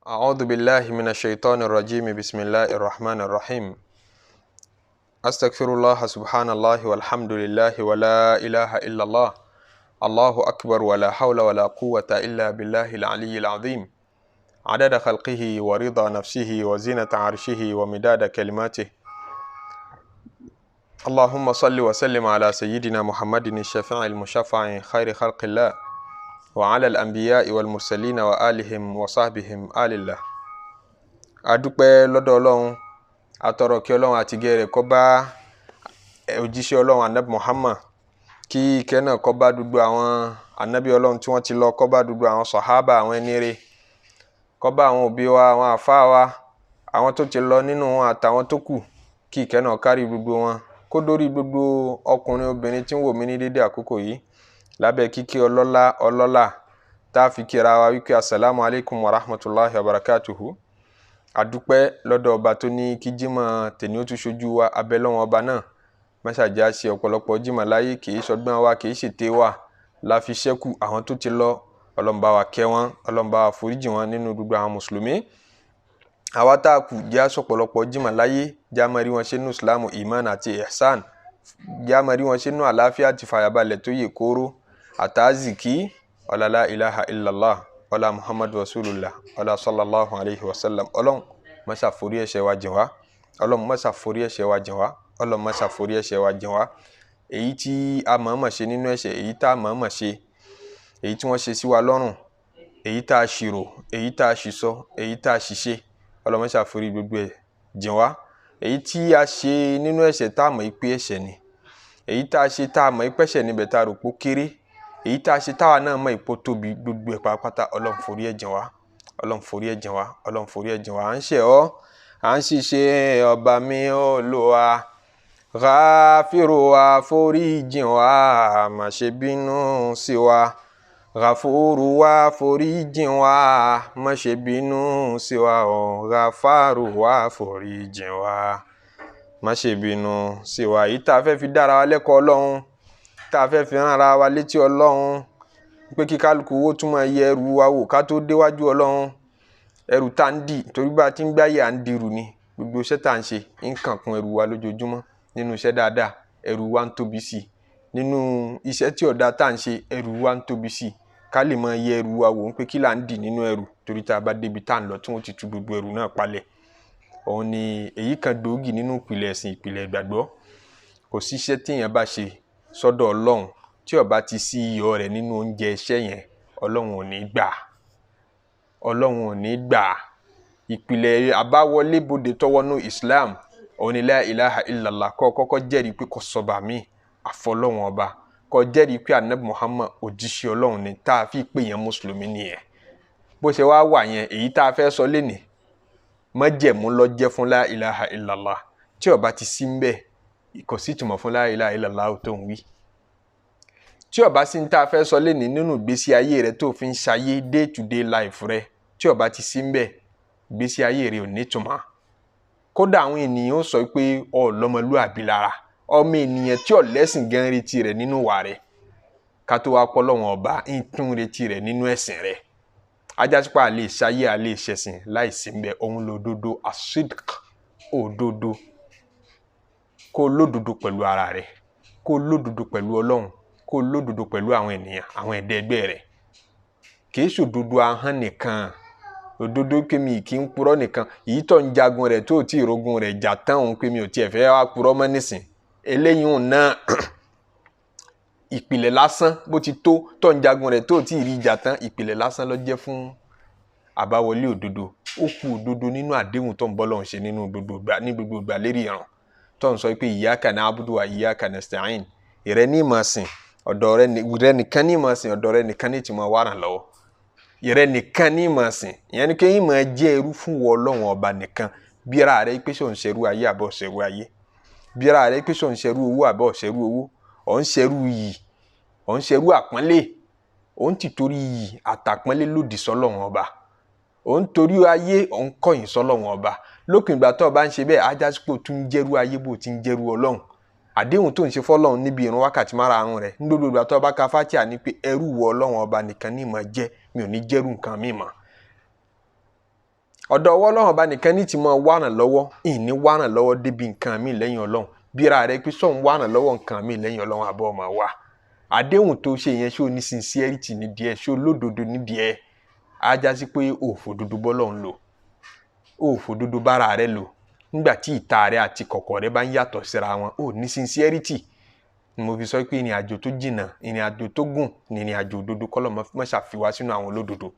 أعوذ بالله من الشيطان الرجيم. بسم الله الرحمن الرحيم. أستغفر الله، سبحان الله والحمد لله ولا إله إلا الله، الله أكبر، ولا حول ولا قوة إلا بالله العلي العظيم، عدد خلقه ورضا نفسه وزينة عرشه ومداد كلماته. اللهم صل وسلم على سيدنا محمد الشفيع المشفع خير خلق الله، وعلى الأنبياء والمرسلين وآلهم وصحبهم آل الله. Adúpẹ́ lọ́dọ̀ Ọlọ́run, atọrọ kí Ọlọ́run àti gẹrẹ kó bá òjíṣẹ́ Ọlọ́run Anabi Muhammad, kí ìkẹ́ náà kó bá gbogbo àwọn anabi Ọlọ́run tí wọ́n ti lọ, kó bá gbogbo àwọn sàhábà, àwọn ẹni rere, kó bá àwọn òbí wa, àwọn àfáà wa, àwọn tó ti lọ nínú wọn àtàwọn tó kù, kí ìkẹ́ náà kárí gbogbo wọn, kó dórí gbogbo ọkùnrin obìnrin tí ń wò mí ní dédé àkókò yìí lábẹ́ kíkí ọlọ́lá ọlọ́lá tá a fi kíra wa wípé asalaamu alaykum wa rahmatulahi wa barakatuhu. Adúpẹ́ lọ́dọ̀ ọba tó ní kí jímọ̀ tèmi ó tún ṣojú wa. Abẹ́lọ́wọ̀n ọba náà mọ́ṣáájá ṣe ọ̀pọ̀lọpọ̀ jímọ̀ láyé, kì í ṣọgbọ́n wa, kì í ṣètè wa la fi ṣẹ́kù. Àwọn tó ti lọ, Ọlọ́run bá wa kẹ́ wọn, Ọlọ́run bá wa foríjì wọn nínú gbogbo àwọn mùsùlùmí. Àwa tá a kù, jẹ́ àṣọpọ̀lọpọ̀ jímọ̀ láyé, jẹ́ àmọ́ rí wọn ṣe nínú Ìsìlámù, iman àti ihsan, jẹ́ àmọ́ rí wọn ṣe nínú àlàáfíà àti fàyàbalẹ̀ tó yè kóró àtàzìkí. Ọ̀làlá ilaha illallah, ọlá Muhammadu rasulullah, ọlá sallallahu alayhi wa sallam. Ọlọ́run má ṣe forí ẹ̀ṣẹ̀ wa jìn wá, Ọlọ́run má ṣe forí ẹ̀ṣẹ̀ wa jìn wá, Ọlọ́run má ṣe forí ẹ̀ṣẹ̀ wa jìn wá. Èyí tí a mọ̀ọ́mọ̀ ṣe nínú ẹ̀ṣẹ̀, èyí tá a mọ̀ọ́mọ̀ ṣe, èyí tí wọ́n ṣe sí wa lọ́rùn, èyí tá a ṣìrò, èyí tá a ṣìsọ, èyí tá a ṣìṣe, Ọlọ́run má ṣe forí gbogbo ẹ̀ jìn wá. Èyí tí a ṣe nínú ẹ̀ṣẹ̀ tá a mọ̀ pé ẹ̀ṣẹ̀ ni, èyí tá a ṣe tá a mọ̀ pé ẹ̀ṣẹ̀ níbẹ̀ tá a rò pó kéré, èyí tá a ṣe táwa náà mọ̀ ipò tóbi, gbogbo ẹ̀ pátápátá Ọlọ́run forí ẹ̀ jìn wá, Ọlọ́run forí ẹ̀ jìn wá, Ọlọ́run forí ẹ̀ jìn wá. À ń ṣẹ̀ ọ́, à ń ṣiṣẹ́, ọba mi Olúwa, Ghafuru wa, forí jìn wá, má ṣe bínú sí wa. Ghafuru wa, forí jìn wá, má ṣe bínú sí wa o. Ghafaru wa, forí jìn wá, má ṣe bínú sí wa. Èyí tá a fẹ́ fi dára wa lẹ́kọ̀ọ́ Ọlọ́run, tá a fẹ́ fi rán ara wa létí Ọlọ́run, pé kí kálukú owó tún máa yẹ ẹrù wa wò ká tó déwájú Ọlọ́run. Ẹrù tá ń dì, torí bá a ti ń gbáyé à ń dirù ni. Gbogbo iṣẹ́ tá à ń ṣe ń kàn kún ẹrù wa lójoojúmọ́. Nínú iṣẹ́ dáadáa, ẹrù wa ń tóbi sí i. Nínú iṣẹ́ tí ọ̀dà tá à ń ṣe, ẹrù wa ń tóbi sí i. Ká lè máa yẹ ẹrù wa wò ń pé kí là ń dì nínú ẹrù, torí tá a bá débi tá à ń lọ tí wọ́n ti tú gbogbo ẹrù náà palẹ̀. Òun ni èyí kan gbòógì nínú ìpìlẹ̀ ẹ̀sìn, ìpìlẹ̀ ìgbàgbọ́. Kò sí iṣẹ́ téèyàn bá ṣe sọ́dọ̀ Ọlọ́run tí ó bá ti sí iyọ̀ rẹ̀ nínú oúnjẹ iṣẹ́ yẹn, Ọlọ́run ò ní gbà, Ọlọ́run ò ní gbà. Ìpìlẹ̀ àbáwọlé bodè tọwọ́nú Islam òun ni la ilaha illallah. Kó kọ́kọ́ jẹ́rìí pé kò sọba mi àfọlọ́run ọba, kó jẹ́rìí pé Anabi Muhammad òjíṣẹ́ Ọlọ́run ni, tá a fi pè yẹn mùsùlùmí nìyẹn. Bó ṣe wá wà yẹn, èyí tá a fẹ́ sọ lénìí májẹ̀mú ló jẹ́ fún la ilaha illallah. Tí ó bá ti sí ń bẹ́ẹ̀, kò sí ìtumọ̀ fún la ilaha illallah tó ń wí. Tí ó bá sí ń tá a fẹ́ sọ lénìí nínú ìgbésí ayé rẹ tó fi ń ṣayé day to day life rẹ, tí ó bá ti sí ń bẹ́ẹ̀, ìgbésí ayé rẹ ò nítumọ̀. Kódà àwọn ènìyàn ó sọ pé ọ lọ́mọlúàbí lára, ọmọ ènìyàn tí ò lẹ́sìn gan retí rẹ nínú ìwà rẹ, ká tó wá pọ́ lọ́wọ́n ọba ń tún retí rẹ nínú ẹ̀sìn rẹ. Ajásípa àlè ṣayé àlè ṣẹ̀sìn láìsí ń bẹ. Òun lòdodo, asidq, òdodo. Kó lódodo pẹ̀lú ara rẹ, kó lódodo pẹ̀lú Ọlọ́run, kó lódodo pẹ̀lú àwọn ènìyàn, àwọn ẹ̀dá ẹgbẹ́ rẹ. Kìí ṣòdodo ahọ́n nìkan, òdodo pé mi kì í purọ́ nìkan. Èyí tó ń jagun rẹ̀ tó tí ìrógun rẹ̀ jà tán, òun pé mi ò tiẹ̀ fẹ́ wá purọ́ mọ́ nísìn. Eléyìí òun náà ìpìlẹ̀ lásán bó ti tó, tó ń jagun rẹ̀ tó tí ì rí ìjà tán, ìpìlẹ̀ lásán ló jẹ́ fún àbáwọlé òdodo. Ó kù òdodo nínú àdéhùn tó ń bọ́ lọ́hùn ṣe nínú gbogbo ìgbà, ní gbogbo ìgbà lérí ìran tó ń sọ pé iyyaka na'budu wa iyyaka nasta'in. Ìrẹ ní ìmọ̀ sìn, ọ̀dọ̀ rẹ nìkan ní ìmọ̀ sìn, ọ̀dọ̀ rẹ nìkan ní ìtìmọ̀ wà ràn lọ́wọ́. Ìrẹ nìkan ní ìmọ̀ sìn, ìyẹn ni pé ìmọ̀ jẹ́ ẹrú fún wọ Ọlọ́run ọba nìkan. Bíra rẹ pé ṣò ń ṣerú ayé àbọ̀ ṣerú ayé, bíra rẹ pé ṣò ń ṣerú owó àbọ̀ ṣerú owó, ọ̀ ń ṣerú iyì, ọ̀ ń ṣerú àpọ́nlé, ò ń tìtorí iyì àtàpọ́nlé lòdì sọ́lọ́run ọba, ò ń torí ayé ò ń kọ̀yìn sọ́lọ́run ọba. Lópin ìgbà tó o bá ń ṣe bẹ́ẹ̀, ajásípò tún ń jẹ́rú ayé bó ti ń jẹ́rú Ọlọ́run. Àdéhùn tó ń ṣe fọ́lọ́run níbi ìrun wákàtí márààrún rẹ̀ ní gbogbo ìgbà tó o bá ka Fátíà ní pé ẹrú wọ Ọlọ́run ọba nìkan ní ìmọ̀ jẹ́, mi ò ní jẹ́rú nǹkan mi mọ́. Ọ̀dọ̀ ọwọ́ Ọlọ́run ọba nìkan ní ti máa wá ràn lọ́wọ́, ìní wá ràn lọ́wọ́ débi nǹkan mi lẹ́yìn Ọlọ́run. Bíra rẹ pé sọ̀n wá ràn lọ́wọ́ nǹkan mi lẹ́yìn Ọlọ́run àbọ̀ máa wá. Àdéhùn tó ṣe yẹn, ṣó ní sincerity ní díẹ̀, ṣó lódodo ní díẹ̀, á já sí pé òfòdodo bọ́lọ́run lò, òfòdodo bára rẹ lò. Nígbà tí ìta rẹ àti kọ̀kọ̀ rẹ bá ń yàtọ̀ síra wọn, ò ní sincerity. Ni mo fi sọ pé ìrìn àjò tó jìnnà, ìrìn àjò tó gùn ni ìrìn àjò òdodo. Kọ́lọ̀ má ṣàfiwá sínú àwọn olódodo.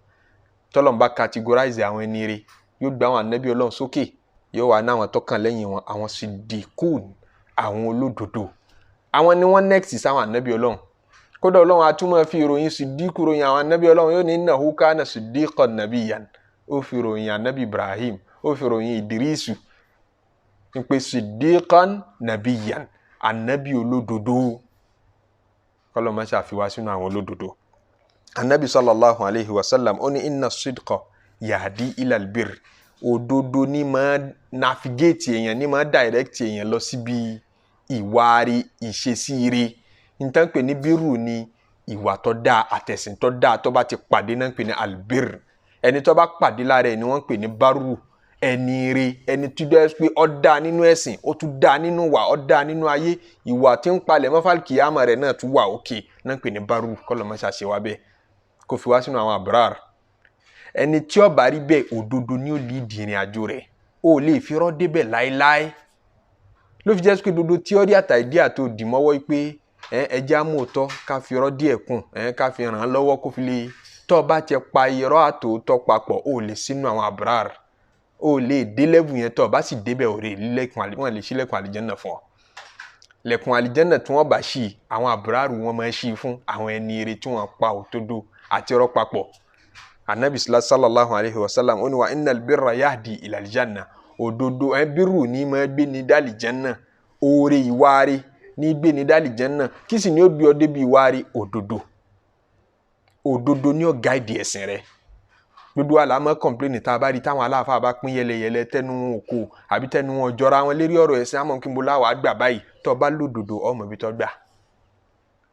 Tọ́lọ́run bá categorize àwọn ẹni rere, yóò gbé àwọn ànábì Ọlọ́run sókè, yóò wà ní àwọn tó kàn lẹ́yìn wọn, àwọn sidikun, àwọn olódodo. Àwọn ni wọ́n next sáwọn ànábì Ọlọ́run. Kódà Ọlọ́run á tún máa fi ìròyìn sidiku ròyìn àwọn ànábì Ọlọ́run, yóò ní innahu kana sidiqan nabiyyan. Ó fi ròyìn ànábì Ibrahim, ó fi ròyìn Idrisu, ń pè sidiqan nabiyyan, ànábì olódodo. Kọ́lọ́ má ṣàfiwá sínú àwọn olódodo. Ànábì sallallahu alayhi wa sallam ó ní inna sidqa yahdi ilal birr. Òdodo ní máa navigate èèyàn, ní máa direct èèyàn lọ síbi ìwà rí, ìṣesí rí. Nítorí pé ní bírù ni ìwà tó dáa àtẹ̀sìn tó dáa tó bá ti pàdé náà ń pè ní albir. Ẹni tó bá pàdé lára ẹ̀ ni wọ́n ń pè ní bárù, ẹni rí, ẹni tó jẹ́ pé ó dáa nínú ẹ̀sìn, ó tún dáa nínú wà, ó dáa nínú ayé, ìwà tí ń palẹ̀ mọ́fàlì kìyàmọ̀ rẹ̀ náà tún wà òkè náà ń pè ní bárù. Kọ́lọ́ mọ́ ṣàṣẹ wa bẹ́ẹ̀, kó fi wá sínú àwọn abrar. Ẹni tí ó bá rí bẹ́ẹ̀, òdodo ni ó lead ìrìn àjò rẹ̀, ó lè fi rọ́ débẹ̀ láéláé. Ló fi jẹ́ pé dodo tíọ́rí àtà ìdí àtò dìmọ́wọ́ pé ẹ jẹ́ á mú òótọ́ ká fi rọ́ díẹ̀ kún, ká fi ràn án lọ́wọ́ kó fi lè tọ́ bá ti pa irọ́ àtòótọ́ papọ̀, ó lè sínú àwọn abrar, ó lè dé level yẹn. Tọ́ bá sì débẹ̀, ò rè lẹ́kùn, wọ́n lè ṣí lẹ́kùn àlìjẹ́nà fún ọ. Lẹ̀kùn àlìjẹ́nà tí wọ́n bá ṣí, àwọn abrar wọn máa ṣí fún àwọn ẹni eré tí wọ́n pa òdodo àti irọ́ papọ̀. Anabi sallallahu alayhi wa sallam ó ní wa innal birra yahdi ilal janna. Òdodo bírù ní máa gbé ní dálì janna, oore ìwárí ní gbé ní dálì janna. Kí sì ni ó gbé ọ débi ìwárí? Òdodo. Òdodo ní ó guide ẹ̀sìn rẹ. Gbogbo wa la máa complain tá a bá rí táwọn aláàfáà bá pín yẹlẹyẹlẹ, tẹnu wọn kò àbí tẹnu wọn jọra wọn lérí ọ̀rọ̀ ẹ̀sìn. Àmọ́ kí n bo láwàá gbà báyìí? Tó bá lódodo, ọmọ ibi tó gbà.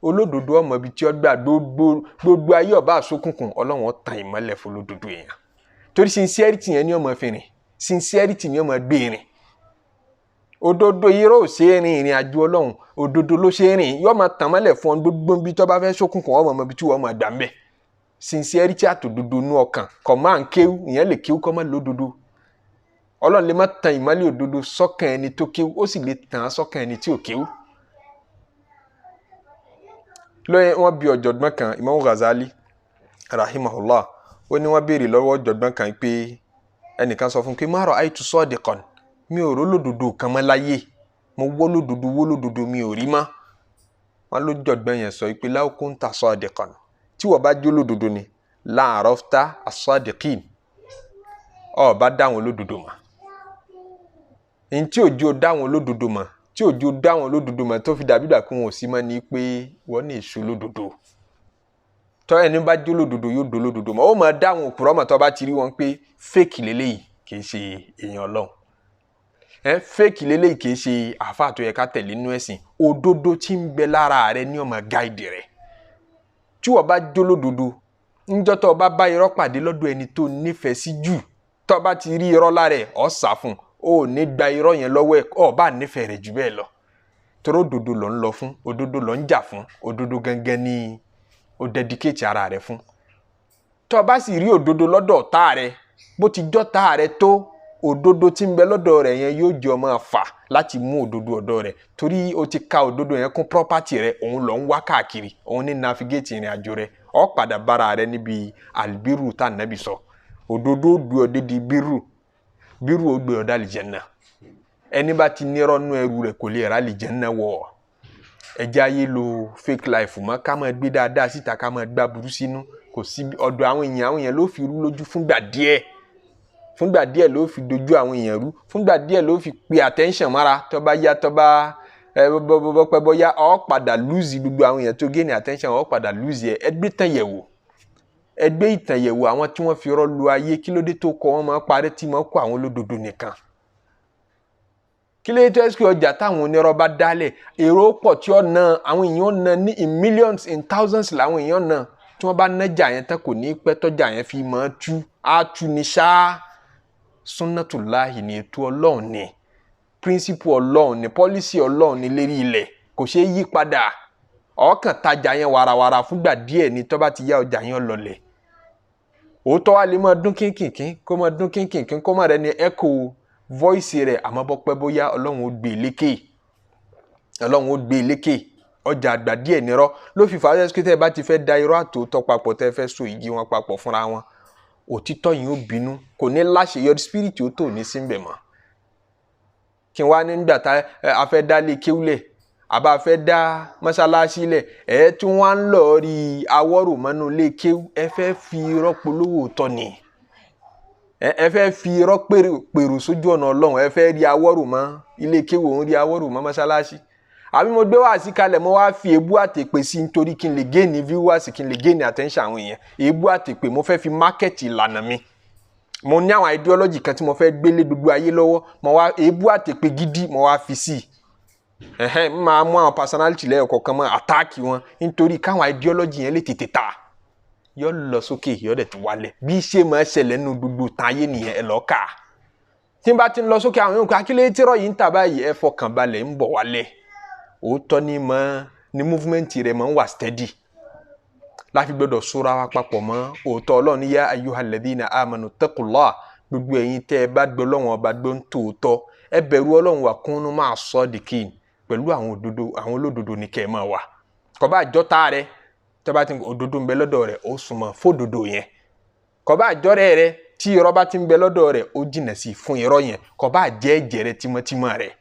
Olódodo ọmọ ibi tí ó gbà. Gbogbo ayé ọba àsokùnkùn, Ọlọ́run ó tan ìmọ́lẹ̀ fún olódodo èèyàn, torí sincerity yẹn ni ó máa fi rìn, sincerity ni ó máa gbé rìn. Òdodo irọ́ ò ṣe é rìn ìrìn àjò Ọlọ́run, òdodo ló ṣe é rìn. Yóò máa tàn mọ́lẹ̀ fún ọ. Gbogbo ibi tó bá fẹ́ ṣókùnkùn, ọmọ ibi tí wọ́n máa gbà ń bẹ̀. Sincerity àtòdodo nú ọkàn kọ̀ máa ń kéwú. Ìyẹn lè kéwú kọ́ máa lódodo. Ọlọ́run lè má tan ìmọ́lẹ̀ òdodo sọ́kàn ẹni tó kéwú, ó sì lè tàn án sọ́kàn ẹni tí ò kéwú. Lóyún wọ́n bi ọ̀jọ̀gbọ́n kan, Imam Ghazali rahimahullah, ó ní wọ́n béèrè lọ́wọ́ ọ̀jọ̀gbọ́n kan pé ẹnìkan sọ fún un pé ma ra'aytu sadiqan, mi ò rólódodo kan mọ́ láyé, mo wọ́ lódodo wọ́ lódodo, mi ò rí mọ́. Wọ́n ló jọ̀gbọ́n yẹn sọ pé law kunta sadiqan, tí wọ́n bá jó lódodo ni, la arafta as-sadiqin, ó bá dáwọn olódodo mọ̀. Ntí òjò dáwọn olódodo mọ̀, tí òjò dáwọn olódodo mọ̀ tó fi dàbí ìgbà kí wọn ò sí mọ́ ni pé wọ́n ní èso lódodo. Tọ́ ẹni bá jó lódodo yóò do lódodo mọ́, ó máa dáwọn òpùrọ́ mọ̀ tó bá ti rí wọn pé fake lélẹ́yìí, kì í ṣe èèyàn Ọlọ́run, fake lélẹ́yìí, kì í ṣe àáfàá tó yẹ ká tẹ̀lé nínú ẹ̀sìn. Òdodo tí ń bẹ lára rẹ ní ó máa guide rẹ. Tí wọ́n bá jó lódodo, níjọ́ tó bá bá irọ́ pàdé lọ́dọ̀ ẹni tó nífẹ̀ẹ́ sí jù, tó bá ti rí irọ́ lára ẹ̀, ọ́ sá fún un, ó ní gba irọ́ yẹn lọ́wọ́ ẹ̀, ó bá nífẹ̀ẹ́ rẹ̀ jù bẹ́ẹ̀ lọ, torí òdodo ló ń lọ fún, òdodo ló ń jà fún, òdodo gangan ni ó dedicate ara rẹ̀ fún. Tó bá sì rí òdodo lọ́dọ̀ ọ̀tá rẹ̀, bó ti jọ́tá rẹ̀ tó, òdodo tí ń bẹ lọ́dọ̀ rẹ̀ yẹn yóò jẹ́ ọmọ fà láti mú òdodo ọ̀dọ̀ rẹ̀, torí o ti ka òdodo yẹn kún property rẹ̀, òun ló ń wá káàkiri, òun ní navigate ìrìn àjò rẹ̀. Ó padà bára rẹ̀ níbi àlùbírù tá nàbì sọ. Òdodo ó gbé ọ dédi bírù, bírù ó gbé ọ dá àlìjánnà. Ẹni bá ti nírọ́ nú ẹrù rẹ̀ kò lè rà àlìjánnà wọ̀. Ẹ jẹ́ ayé lo fake life mọ́, ká máa gbé dáadáa síta, ká máa gbá burú sínú. Kò sí ọ̀dọ̀ àwọn èèyàn, àwọn èèyàn ló fi rú lójú fúngbà díẹ̀, fúngbà díẹ̀ ló fi dojú àwọn èèyàn rú, fúngbà díẹ̀ ló fi pe attention mára. Tó bá yá, tó bá ẹ bọ́ pẹ́ bọ́yá, ó padà lose gbogbo àwọn èèyàn tó gain attention, ó padà lose ẹ. Ẹ gbé tàn yẹ̀wò, ẹ gbé ìtàn yẹ̀wò àwọn tí wọ́n fi rọ́ lu ayé. Kí ló dé tó kọ wọ́n máa parẹ́ tí máa kó àwọn olódodo nìkan? Kí ló dé tó ẹ́ ọjà táwọn onírọ́ bá dálẹ̀, èrò pọ̀ tí ó na àwọn èèyàn na ní in millions, in thousands làwọn èèyàn na? Tí wọ́n bá nájà yẹn tán, kò ní pẹ́ tọ́jà yẹn fi máa tú, á tú ní ṣáá. Sunnatullahi ni, ètò Ọlọ́run ni, píríncípù Ọlọ́run ni, pọ́lísì Ọlọ́run ni lérí ilẹ̀, kò ṣeé yí padà. Ọkàn tajà yẹn warawara fúngbà díẹ̀ ni, tó bá ti yá ọjà yẹn lọlẹ̀. Òótọ́ wa lè máa dún kínkìnkín, kó máa dún kínkìnkín, kó máa rẹ ní echo voice rẹ̀, àmọ́ bọ́ pẹ́ bóyá Ọlọ́run ó gbé lékè, Ọlọ́run ó gbé lékè. Ọjà àgbà díẹ̀ nírọ́ ló fi fàájẹ́ pé tẹ́ ẹ bá ti fẹ́ da irọ́ àtòótọ́ papọ̀, tẹ́ ẹ fẹ́ so igi wọn papọ̀ fúnra wọn, òtítọ́ yìí ó bínú, kò ní láṣeyọrí, spirit ó tò ní síbẹ̀ mọ́. Kí n wá nígbà tá a fẹ́ dá lé kéwúlẹ̀, àbá fẹ́ dá mọ́ṣáláṣí lẹ̀, ẹ̀ tí wọ́n á ń lọ rí awọ́rò mọ́nú lé kéwú, ẹ fẹ́ fi irọ́ polówó tọ́ ni, ẹ fẹ́ fi irọ́ pèrò sójú ọ̀nà Ọlọ́run, ẹ fẹ́ rí awọ́rò mọ́ ilé kéwú, òun rí awọ́rò mọ́ mọ́ṣáláṣí. Àbí mo gbé wáàsí kalẹ̀, mo wá fi èébú àtèpè sí nítorí kí n lè gain viewers, kí n lè gain attention àwọn èèyàn. Èébú àtèpè mo fẹ́ fi market ìlànà mi. Mo ní àwọn ideology kan tí mo fẹ́ gbélé gbogbo ayé lọ́wọ́, mo wá èébú àtèpè gidi mo wá fi sí i. Ẹ̀hẹ́n, n máa mú àwọn personality lẹ́yọ̀ kọ̀ọ̀kan mọ́ attack wọn nítorí káwọn ideology yẹn lè tètè ta. Yọ lọ sókè, yọ dẹ̀ tún wálẹ̀. Bí ṣe máa ṣẹlẹ̀ nínú gbogbo tán ayé nìyẹn, ẹ lọ́ọ́ kà. Tí n bá ti ń lọ sókè, àwọn yòókù akílẹ̀ tírọ̀ yìí ń tà báyìí, ẹ fọkàn balẹ̀, ń bọ̀ wálẹ̀. Òótọ́ ni mọ́ ni movement rẹ̀ máa ń wà steady. Láfi gbọ́dọ̀ sóra wa papọ̀ mọ́ òótọ́. Ọlọ́run ní yá ayyuhalladhina amanu taqullah, gbogbo ẹ̀yin tẹ́ ẹ bá gbọ́ Ọlọ́run ọba gbọ́ ń tòótọ́, ẹ bẹ̀rù Ọlọ́run, wa kunu ma'a sadiqin, pẹ̀lú àwọn òdodo, àwọn olódodo ní kẹ́ ẹ máa wà. Kò bá àjọta rẹ, tẹ́ bá ti òdodo ń bẹ lọ́dọ̀ rẹ̀, ó súnmọ́ fódodo yẹn. Kò bá àjọrẹ́ rẹ, tí irọ́ bá ti ń bẹ lọ́dọ̀ rẹ̀, ó jìnà sí fún irọ́ yẹn. Kò bá jẹ́ ẹ̀jẹ̀ rẹ, tímọ́tímọ́ rẹ̀,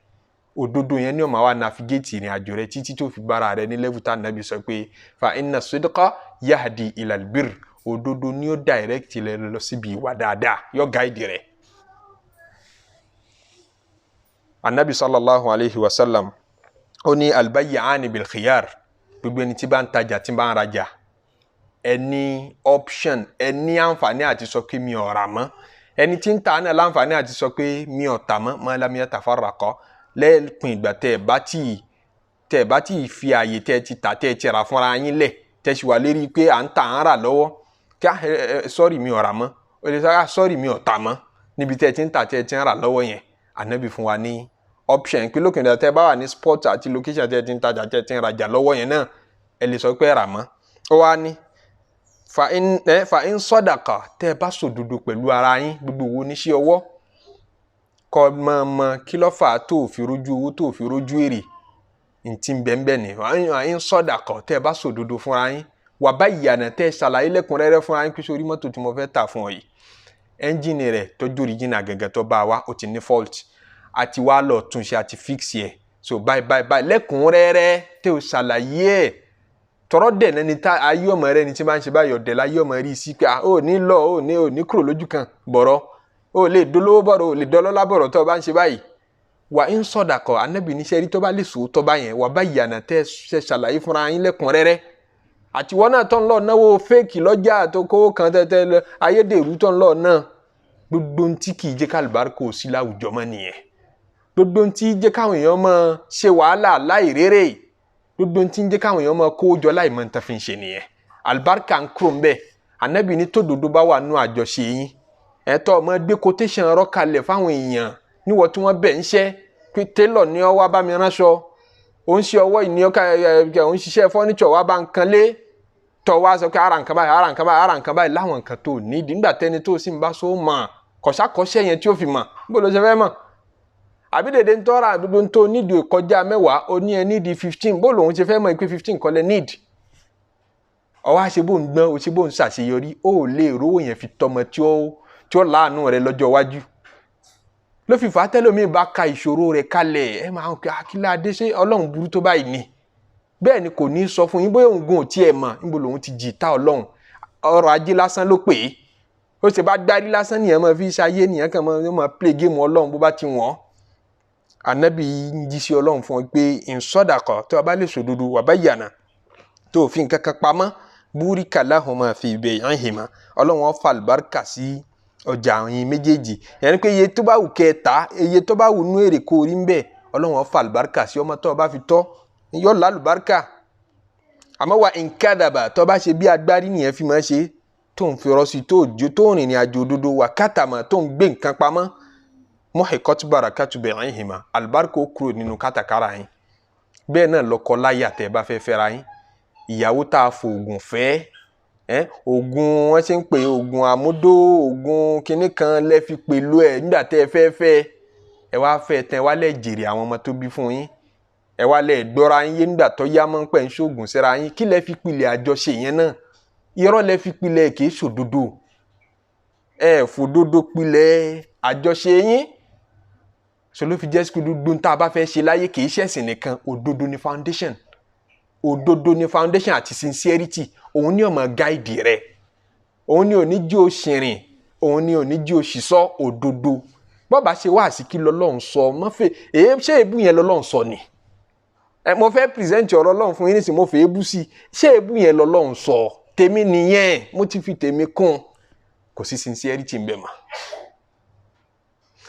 òdodo yẹn ni ó máa wá navigate ìrìn àjò rẹ títí tó fi bára rẹ ní level tá nàbí sọ pé fa inna sidqa yahdi ilal birr, òdodo ni ó direct rẹ lọ síbi ìwà dáadáa, yóò guide rẹ. Anabi sallallahu alayhi wa sallam ó ní albayya'ani bil khiyar, gbogbo ẹni tí bá ń tajà, tí bá ń rajà, ẹ ní option, ẹ ní àǹfààní àti sọ pé mi ò rà mọ́. Ẹni tí ń ta náà láǹfààní àti sọ pé mi ò tà mọ́, ma lam yatafarraqa, lẹ́ẹ̀pin ìgbà tẹ́ ẹ bá tí fi ààyè tẹ́ ẹ ti tà tẹ́ ẹ ti rà fúnra yín lẹ̀, tẹ́ ẹ sì wà lérí pé à ń tà à ń rà lọ́wọ́, kí sọ́ọ̀rì mi ò rà mọ́, ó lè sọ sọ́ọ̀rì mi ò tà mọ́ níbi tẹ́ ẹ ti ń tà tẹ́ ẹ ti ń rà lọ́wọ́ yẹn. Ànábì fún wa ní option pé lókè ìgbà tẹ́ ẹ bá wà ní spot àti location tẹ́ ẹ ti ń tajà tẹ́ ẹ ti ń rajà lọ́wọ́ yẹn náà, ẹ lè sọ pé ẹ rà mọ́. Ó wá ní fa in sadaqa, tẹ́ ẹ bá sòdodo pẹ̀lú ara yín, gbogbo wo ní sí ọwọ́ kọ́ mọ̀ kí ló fà á tó fi rójú owó, tó fi rójú èrè ntí bẹ́ẹ̀nbẹ́ẹ̀ ni. Fa in sadaqa, tẹ́ ẹ bá sòdodo fúnra yín, wà bá ìyànà, tẹ́ ẹ ṣàlàyé lẹ́kùnrẹ́rẹ́ fúnra yín pé sórí mọ́tò tí mo fẹ́ tà fún ọ yìí, ẹ́ńjìnì rẹ̀ tọ́jú original gẹ́gẹ́ tó bá wa, ó ti ní fault, àti wá lọ túnṣe àti fix yẹ, so báyìí báyìí báyìí, lẹ́kùnrẹ́rẹ́ tẹ́ o ṣàlàyé ẹ̀. Tọrọ dẹ̀ nẹni tá ayé ọmọ rẹ ni tí bá ń ṣe báyìí, ọ̀dẹ̀ láyé ọmọ rí sí pé ó ní lọ, ó ní kúrò lójú kan bọ̀rọ̀, ó lè dolówó bọ̀rọ̀, ó lè dọlọ́lá bọ̀rọ̀ tó o bá ń ṣe báyìí. Wà ń sọ̀dàkọ̀, anábì níṣẹ́ rí tó bá lè sòótọ́ bá yẹn, wà bá ìyànà tẹ́ ṣe ṣàlàyé fúnra yín lẹ́kùnrẹ́rẹ́. Àtiwọ́n náà tó ń lọ náwó fẹ́ẹ̀kì lọ́jà tó kówó kan tẹ́tẹ́ ayédèrú tó ń lọ náà, gbogbo ntí kì í jẹ́ kálùbáríkà ò sí láwùjọ mọ́ nìyẹn. Gbogbo ntí jẹ́ káwọn èèyàn máa ṣe wàhálà láì rérè, gbogbo ntí jẹ́ káwọn èèyàn máa kó jọ láì mọ̀ nǹkan fi ń ṣe nìyẹn. Àlùbáríkà ń kúrò ńbẹ̀. Ànábì ní tódodo bá wà nú àjọṣe yín, ẹ̀tọ́ ọmọ gbé quotation ọ̀rọ̀ kalẹ̀ fáwọn èèyàn níwọ̀ tí wọ́n bẹ̀ ń ṣẹ́ pé tailor ni ọ wá bá mi ránṣọ, ó ń ṣe ọwọ́ ìní ọkà ẹ̀ ò ń ṣiṣẹ́ furniture wá bá ń kan lé, tọ́ wá sọ pé ara nǹkan báyìí, ara nǹkan báyìí, ara nǹkan báyìí, láwọn nǹkan tó nídìí. Nígbà tẹ́ni tó sì ń bá so mọ̀ kọ̀ṣàkọ́ṣẹ́ yẹn tí ó fi mọ̀ bó ló ṣe fẹ́ mọ̀, àbí dèdè ń tọ́ra àdúgbò tó nídìí kọjá 10, ó ní ẹ nídìí 15, bó lòun ṣe fẹ́ mọ̀ pé 15 kọ́ lẹ nídìí. Ọwọ́ àṣẹ bó ń gbọ́n, ó ṣe bó ń ṣàṣeyọrí, ó lè rówó yẹn fi tọmọ tí ó láàánú rẹ lọ́jọ́ iwájú. Ló fi fà á tẹ́lómi bá ka ìṣòro rẹ̀ kalẹ̀, ẹ máa ń pe akíládé, ṣé Ọlọ́run burú tó báyìí ni? Bẹ́ẹ̀ ni kò ní sọ fún yín bóyá òun gun ò tiẹ̀ mọ̀ níbo lòun ti jì tá Ọlọ́run. Ọrọ̀ ajé lásán ló pè é, ó ṣe bá gbárí lásán nìyẹn máa fi ṣayé nìyẹn kàn máa play game Ọlọ́run bó bá ti wọ̀n. Ànábì ń jí sí Ọlọ́run fún ọ pé ìsọdàkọ̀ tó o bá lè sòdodo wà bá yànà tó o fi nǹkan kan pamọ́, búríkà lahuma fi bay'ihima, Ọlọ́run ó fa àlùbáríkà sí ọjà yín méjèèjì. Yẹn pé iye tó bá wù kẹ́ ta, iye tó bá wù nú èrè kó rí ń bẹ̀, Ọlọ́run ó fa àlùbáríkà sí ọmọ tó o bá fi tọ́, yọ lálùbáríkà. Àmọ́ wà nkádàbà, tó bá ṣe bí agbárí nìyẹn fi máa ṣe, Tó ń fi irọ́ sí, tó jó, tó ń rìnrìn àjò òdodo, wà kátàmà, tó ń gbé nǹkan pamọ́, muhiqat barakatu bay'ihima, àlùbáríkà ó kúrò nínú kátàkárà yín. Bẹ́ẹ̀ náà lọ́kọ láyà tẹ́ bá fẹ́ fẹ́ra yín, ìyàwó tá a fòògùn fẹ́, oògùn wọ́n ṣe ń pè oògùn àmúdó, oògùn kinní kan lẹ́ fi pẹ̀lú ẹ̀ nígbà tẹ́ ẹ fẹ́ fẹ́, ẹ wá fẹ́ tẹ́ ẹ wá lẹ́ jèrè àwọn ọmọ tó bí fún yín, ẹ wá lẹ́ gbọ́ra yín yé nígbà tó yá mọ́ ń pẹ́ ń ṣoògùn síra yín. Kí lẹ́ fi pilẹ̀ àjọṣe yẹn náà? Irọ́ lẹ́ fi pilẹ̀, kì í ṣòdodo. Ẹ fòdodo pilẹ̀ àjọṣe yín. Ṣe ló fi jẹ́ sukùl gbogbo tá a bá fẹ́ ṣe láyé, kì í ṣẹ̀sìn nìkan, òdodo ni foundation. Òdodo ni foundation àti sincerity. Òun ni ó máa guide rẹ, òun ni ò ní jí o ṣìrìn, òun ni ò ní jí o ṣìṣọ́. Òdodo bọ́ba ṣe wá sí kí lọ́lọ́run sọ mọ́fẹ́ èé ṣé èébú yẹn lọ́lọ́run sọ ni? Mo fẹ́ present ọ̀rọ̀ Ọlọ́run fún yín nísìnyí, mo fẹ́ èébú sí i. Ṣé èébú yẹn lọ́lọ́run sọ? Tèmi nìyẹn, mo ti fi tèmi kún. Kò sí sincerity ń bẹ mọ́.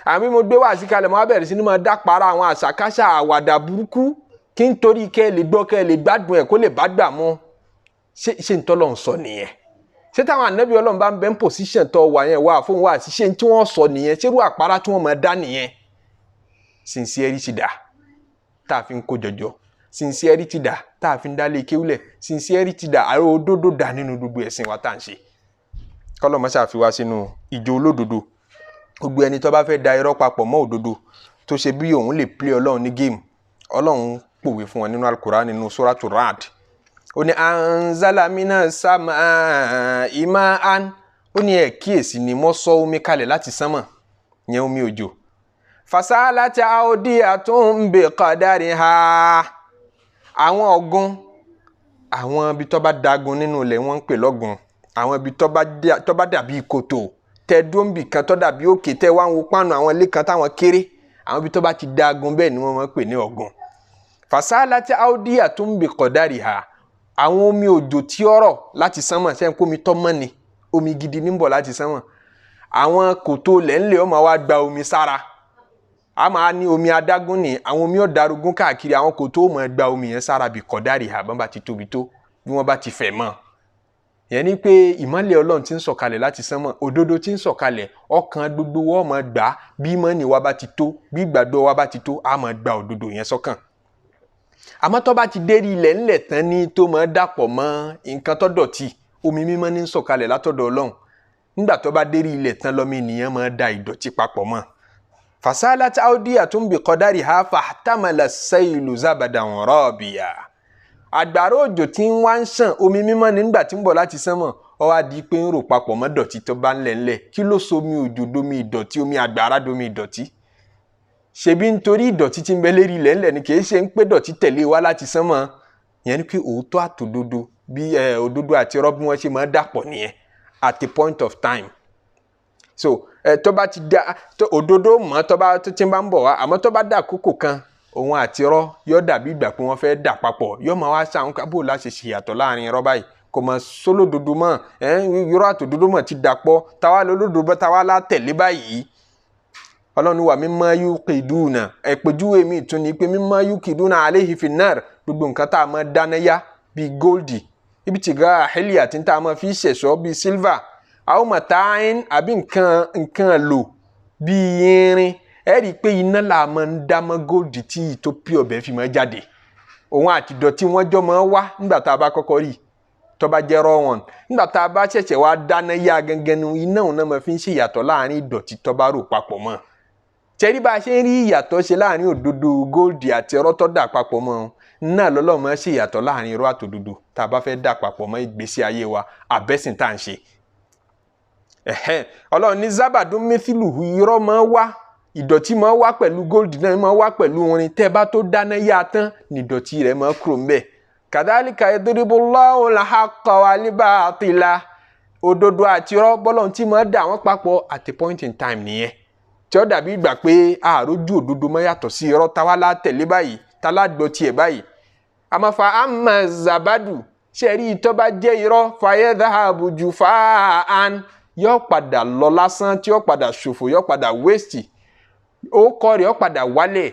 Àmì mo gbé wá sí kalẹ̀, mo wá bẹ̀rẹ̀ sí ni mo dá para àwọn àṣàkáṣà àwàdà burúkú kí n torí kẹ́ ẹ lè gbọ́, kẹ́ ẹ lè gbádùn ẹ̀, kó lè bá gbà mọ́. Ṣé ń tọ́lọ̀ ń sọ nìyẹn? Ṣé táwọn ànábì Ọlọ́run bá ń bẹ ń pòsíṣàn tó wà yẹn wà fún wa, sí ṣé tí wọ́n sọ nìyẹn? Ṣérú àpárá tí wọ́n máa dá nìyẹn? Sincerity dà tá a fi ń kó jọjọ, sincerity dà tá a fi ń dálé kéwúlẹ̀, sincerity dà, àrò òdodo dà nínú gbogbo ẹ̀sìn wa tá à ń ṣe. Kọ́lọ́ mọ́ṣá fi wá sínú ìjọ olódodo. Gbogbo ẹni tó bá fẹ́ da irọ́ papọ̀ mọ́ òdodo, tó ṣe bí òun lè play Ọlọ́run ní géèmù, Ọlọ́run pòwe fún wọn nínú Al-Qur'an, nínú Suratu Ra'd. Ó ní anzalamina sama ima'an, ó ní ẹ kíyèsí ni mo sọ omi kalẹ̀ láti sánmọ̀, yẹn omi òjò. Fasalati awdiyatun bi qadariha, àwọn ọ̀gùn, àwọn ibi tó bá dagun nínú ilẹ̀ wọ́n ń pè lọ́gùn, àwọn ibi tó bá dàbí kòtò tẹ dóńbì kan tó dàbí òkè tẹ wá ń wo páànù àwọn ilé kan táwọn kéré, àwọn ibi tó bá ti dagun bẹ́ẹ̀ ni wọ́n máa ń pè ní ọ̀gùn. Fasalati awdiyatun bi qadariha, àwọn omi òjò tí ó rọ̀ láti sánmọ̀, ṣe ń kó omi tọ́ mọ́ ni, omi gidi ní ń bọ̀ láti sánmọ̀. Àwọn kòtò lẹ́ńlẹ̀ ó máa wá gba omi sára, a máa ní omi adágún ní, àwọn omi ó darúgún káàkiri, àwọn kòtò ó máa gba omi yẹn sára bí qadariha, bọ́n bá ti tóbi tó, bí wọ́n bá ti fẹ̀ mọ́. Yẹn ni pé ìmọ́lẹ̀ Ọlọ́run ti ń sọ̀kalẹ̀ láti sánmọ̀, òdodo ti ń sọ̀kalẹ̀, ọkàn gbogbo wa máa gbà, bí ìmọ̀ni wa bá ti tó, bí ìgbàgbọ́ wa bá ti tó, a máa gba òdodo yẹn sọ́kàn. Àmọ́ tó bá ti dérí ilẹ̀ ńlẹ̀ tán ní tó máa dàpọ̀ mọ́ nǹkan tó dọ̀tí, omi mímọ́ ní ń sọ̀kalẹ̀ látọ̀dọ̀ Ọlọ́run. Nígbà tó bá dérí ilẹ̀ tán lọ́mọ ènìyàn máa da ìdọ̀tí papọ̀ mọ́. Fasalat awdiyatun bi qadariha fahtamala sailu zabadan rabiya. Àgbàrá òjò tí ń wá ń ṣàn, omi mímọ́ nígbà tí ń bọ̀ láti sánmọ̀, ó wá di pé ń rò papọ̀ mọ́ dọ̀tí tó bá ńlẹ̀ ńlẹ̀. Kí ló so omi òjò domi ìdọ̀tí, omi àgbàrá domi ìdọ̀tí? Ṣebí nítorí ìdọ̀tí tí ń bẹ lérí ilẹ̀ ńlẹ̀ ni, kì í ṣe ń pé dọ̀tí tẹ̀lé wá láti sánmọ̀. Ìyẹn ni pé òótọ́ àtòdodo, bí òdodo àti irọ́ bí wọ́n ṣe máa dàpọ̀ nìyẹn at a point of time. So tó bá ti da òdodo mọ́, tó bá tó ti bá ń bọ̀ wá, àmọ́ tó bá dà kókò kan, òun àti irọ́ yóò dàbí ìgbà pé wọ́n fẹ́ dà papọ̀, yóò máa wá ṣàwọn kábò láṣẹ ṣìyàtọ̀ láàrin irọ́ báyìí, kò mọ̀ sólódodo mọ́, irọ́ àtòdodo mọ̀ ti dàpọ̀, táwa lólódodo táwa látẹ̀lé báyìí. Ọlọ́run wà mimma yuqiduna, ẹ̀pẹ̀júwe mi tún ni pé mimma yuqiduna alayhi finnar, gbogbo nǹkan tá a máa dáná yá bíi góòlì, ibi tí ga àhẹ́lì àti tá a máa fi ṣẹ̀ṣọ́ bíi sílvà, aw mata'in àbí nǹkan lò bíi irin. Ẹ rí i pé iná là máa ń dá mọ́ góòlì tí ìtò pí ọbẹ̀ fi máa jáde, òun àti ìdọ̀tí wọn jọ máa wá nígbà tá a bá kọ́kọ́ rí i tó bá jẹ́ raw one. Nígbà tá a bá ṣẹ̀ṣẹ̀ wá dáná yá gangan nu iná òun náà máa fi ń ṣèyàtọ̀ láàrin ìdọ̀tí tó bá rò papọ̀ mọ́. Tẹ́rí bá a ṣe ń rí ìyàtọ̀ ṣe láàrin òdodo góòlì àti ọ̀rọ̀ tó dà papọ̀ mọ́ náà lọ́lọ́run máa ṣe ìyàtọ̀ láàrin irọ́ àtòdodo tá a bá fẹ́ dà papọ̀ mọ́ ìgbésí ayé wa àbẹ́sìn tá à ń ṣe. Ọlọ́run ní zábàdún mẹ́fìlù, irọ́ máa wá, ìdọ̀tí máa wá pẹ̀lú góòlì náà máa wá pẹ̀lú orin, tẹ́ bá tó dáná yá tán ní ìdọ̀tí rẹ̀ máa kúrò ńbẹ̀. Kàdálíkà yadribullahu al-haqqa wal-batila, òdodo àti irọ́ bọ́lọ́run tí máa dà wọ́n papọ̀ at a point in time nìyẹn, tí ó dàbí ìgbà pé àròjù òdodo máa yàtọ̀ sí irọ́ táwa látẹ̀lé báyìí, tá lágbọ́ tiẹ̀ báyìí. Àmọ́ fa amma zabadu, ṣe rí tó bá jẹ́ irọ́, fayadhahabu jufa'an, yóò padà lọ lásán, tí yóò padà ṣòfò, yóò padà waste, ó kọ́ rẹ̀ yóò padà wálẹ̀.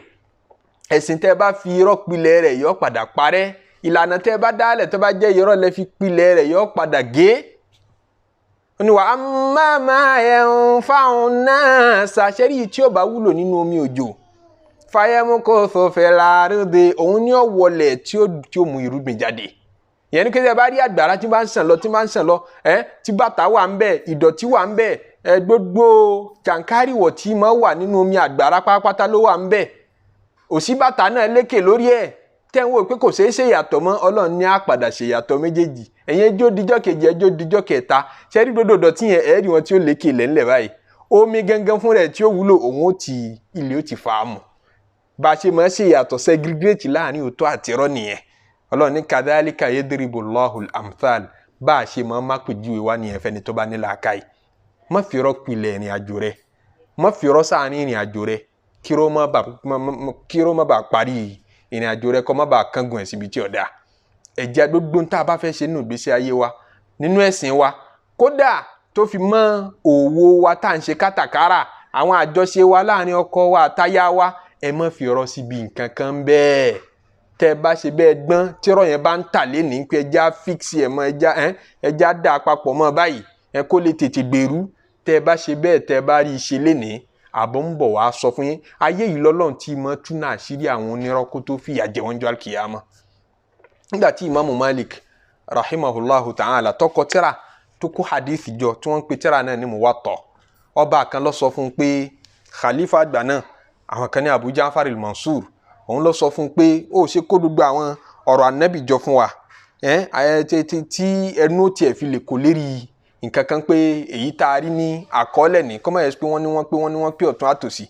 Ẹ̀sìn tẹ́ bá fi irọ́ pilẹ̀ rẹ̀ yóò padà parẹ́, ìlànà tẹ́ bá dálẹ̀ tó bá jẹ́ irọ́ lẹ fi pilẹ̀ rẹ̀ yóò padà gé. Ó ní wa amma ma yanfa'un nasa, ṣẹ́rí tí ó bá wúlò nínú omi òjò, fayamkuthu fil ardi, òun ní ó wọlé tí ó mú irúgbìn jáde. Ìyẹn ní kí ẹ bá rí àgbàrá tí bá ń sàn lọ, tí bá ń sàn lọ, tí bàtà wà ń bẹ, ìdọ̀tí wà ń bẹ, gbogbo jàǹkárìwọ̀ tí máa wà nínú omi àgbàrá pátápátá ló wà ń bẹ, òsì bàtà náà lékè lórí ẹ̀, tẹ́ ń wò pé kò ṣeé ṣe ìyàtọ̀ mọ́, Ọlọ́run ní á padà ṣe ìyàtọ̀ méjèèjì. Ẹ̀yin ẹjọ́ dijọ́ kejì, ẹjọ́ dijọ́ kẹta, ṣẹ́rí gbogbo ìdọ̀tí yẹn ẹ̀ẹ́rì wọn tí ó lékè lẹ́ńlẹ̀ báyìí. Omi gangan fún rẹ̀ tí ó wúlò, òun ó ti ilé ó ti fà á mu. Bá a ṣe máa ṣe ìyàtọ̀ segregate láàrin òótọ́ àti irọ́ nìyẹn. Ọlọ́run ní kadhalika yadribu Allahu al-amthal, bá a ṣe máa má pèjúwe wá nìyẹn fẹ́ni tó bá ní làákàyè. Má fi irọ́ pilẹ̀ ìrìn àjò rẹ, má fi irọ́ sáàrin ìrìn àjò rẹ, kíró má bàa parí ìrìn àjò rẹ, kó má bàa kángun ẹ̀ síbi tí ò dáa. Ẹ̀jẹ̀ gbogbo tá a bá fẹ́ ṣe nínú ìgbésí ayé wa, nínú ẹ̀sìn wa, kódà tó fi mọ́ òwò wa tá à ń ṣe kátàkárà, àwọn àjọṣe wa láàrin ọkọ wa àtaya wa, ẹ má fi irọ́ síbi nǹkan kan bẹ́ẹ̀. Tẹ́ bá ṣe bẹ́ẹ̀ gbọ́n, tírọ̀ yẹn bá ń tà lénìí pé ẹja fíksì ẹ̀ mọ́, ẹja dà papọ̀ mọ́ báyìí, ẹ kó lè tètè gbèrú. Tẹ́ bá ṣe bẹ́ẹ̀, tẹ́ bá rí i ṣe lénìí, àbọ̀ ń bọ̀ wá sọ fún yín. Ayé yìí lọ́lọ́run tí mọ́ túnà àṣírí àwọn onírọ́ kó tó fìyà jẹ wọ́n jọ àlùkìyámà. Nígbà tí Imaamu Malik rahimahullahu ta'ala tọkọ tírà tó kó hadith jọ tí wọ́n ń pe tírà náà ní Muwatta, ọba kan ló sọ fún un pé khalifa àgbà náà, àwọn kan ní Abu Ja'far al-Mansur, òun ló sọ fún un pé ó ṣe kó gbogbo àwọn ọ̀rọ̀ ànábì jọ fún wa, tí ẹnu tiẹ̀ fi lè kó lérí nǹkan kan pé èyí tá a rí ní àkọọ́lẹ̀ ní kọ́mọ̀ yẹn pé wọ́n ní wọ́n pé wọ́n ní wọ́n pé ọ̀tún àtòsí.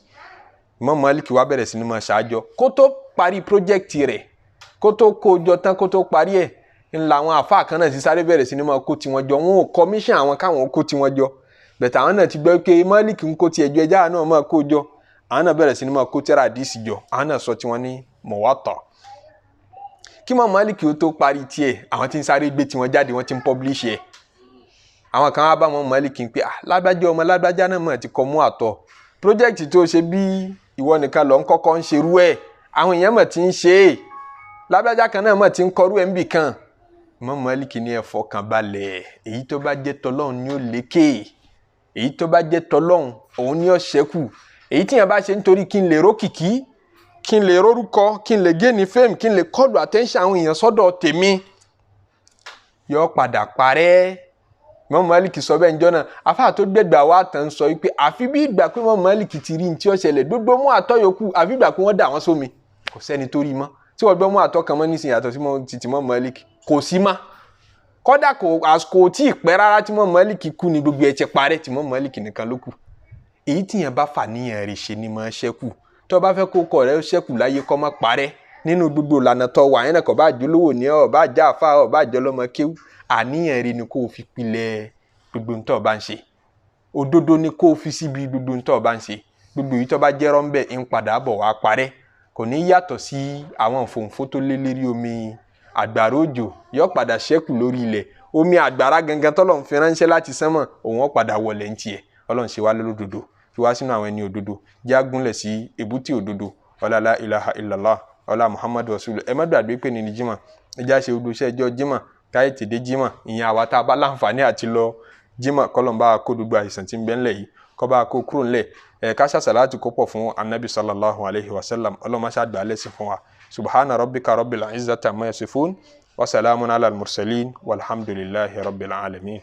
Imam Malik wá bẹ̀rẹ̀ sí ni máa ṣáájọ kó tó parí project rẹ̀, kó tó kó jọ tán, kó tó parí ẹ̀, ńlá àwọn àfáà kan náà ti sáré bẹ̀rẹ̀ sí ni máa kó tiwọn jọ. Wọn ò commission àwọn káwọn kó tiwọn jọ, bẹ̀tẹ̀ àwọn náà ti gbọ́ pé Malik ń kó tiẹ̀ jọ, ẹja náà máa kó jọ. Àwọn náà bẹ̀rẹ̀ sí ni máa kó tírà àdìsí jọ, àwọn náà sọ tiwọn ní Muwatta. Kí Imam Malik ó tó parí tiẹ̀, àwọn tí ń sáré gbé tiwọn jáde, wọ́n ti ń publish ẹ̀. Àwọn kan wá bá Imam Malik pé ah, lágbájá ọmọ lágbájá náà mọ̀ ti kọ Muwatta, project tó ṣe bí ìwọ nìkan lọ ń kọ́kọ́ ń ṣerú ẹ̀, àwọn èèyàn mọ̀ ti ń ṣe é, lágbájá kan náà mọ̀ ti ń kọrú ẹ̀ ń bì kan. Imam Malik ní ẹ fọkàn balẹ̀, èyí tó bá jẹ́ tọlọ́run ni ó lékè, èyí tó bá jẹ́ tọlọ́run òun ni ó ṣẹ́kù. Èyí tí yẹn bá ṣe nítorí kí n lè rókìkí, kí n lè rórúkọ, kí n lè gain fame, kí n lè call attention àwọn èèyàn sọ́dọ̀ tèmi, yọ padà parẹ́. Imam Malik sọ bẹ́ẹ̀ njọ́ náà. Afáà tó gbẹ̀gbà wá tán sọ wípé àfi bí ìgbà pé Imam Malik ti rí ní tí ó ṣẹlẹ̀, gbogbo mú àtọ́ yòókù àfi ìgbà pé wọ́n dà wọ́n sómi, kò sẹ́ni tó rí mọ́. Tí wọ́n gbọ́ mú àtọ́ kan mọ́ nísìnyí yàtọ̀ sí títí Imam Malik, kò sí mọ́. Kódà kò àsìkò tí ì pẹ́ rárá tí Imam Malik kú ni gbogbo ẹ̀ ti parẹ́, tí Imam Malik nìkan ló kù. Èyí tí yẹn bá fà níyàn rẹ̀ ṣe ni máa ṣẹ́kù. Tó bá fẹ́ kó kọ rẹ̀ ṣẹ́kù láyé kó má parẹ́ nínú gbogbo ìlànà tó wà yẹn náà, kò bá jólówó ní ọ̀, bá já àfa ọ̀, bá jọlọ́mọ kéwú, àníyàn rẹ̀ ni kó o fi pilẹ̀ gbogbo ntọ́ bá ń ṣe. Òdodo ni kó o fi síbi gbogbo ntọ́ bá ń ṣe. Gbogbo èyí tó bá jẹ́ rọ́ńbẹ́ ń padà bọ̀ wá parẹ́, kò ní yàtọ̀ sí àwọn fòǹfò tó lé lérí omi àgbàrá òjò, yóò padà ṣẹ́kù lórí ilẹ̀. Omi àgbàrá gangan tọ́lọ́run fi ránṣẹ́ láti sánmọ̀, òun ó padà wọlé ń tiẹ̀. Ọlọ́run ṣe wá lólódodo, fi wá sínú àwọn ẹni òdodo, jẹ́ á gúnlẹ̀ sí èbúté òdodo. Ọlá la ilaha illallah, ọlá Muhammadu rasulullah. Ẹ má gbàgbé pé ní jímọ̀, ẹ já ṣe odò iṣẹ́ ẹjọ́ jímọ̀, káyé tèdè jímọ̀, ìyẹn àwa tá a bá láǹfààní àti lọ jímọ̀, kọ́lọ́n bá kó gbogbo àìsàn tí ń bẹ ńlẹ̀ yìí, kó bá kó kúrò ńlẹ̀. Ẹ ká ṣàṣàlátù kó pọ̀ fún anabi sallallahu alayhi wa sallam. Ọlọ́run má ṣe àgbà lẹ́sìn fún wa. Subhana rabbika rabbil izzati amma yasifun wa salamun ala al-mursalin walhamdulillahi rabbil alamin.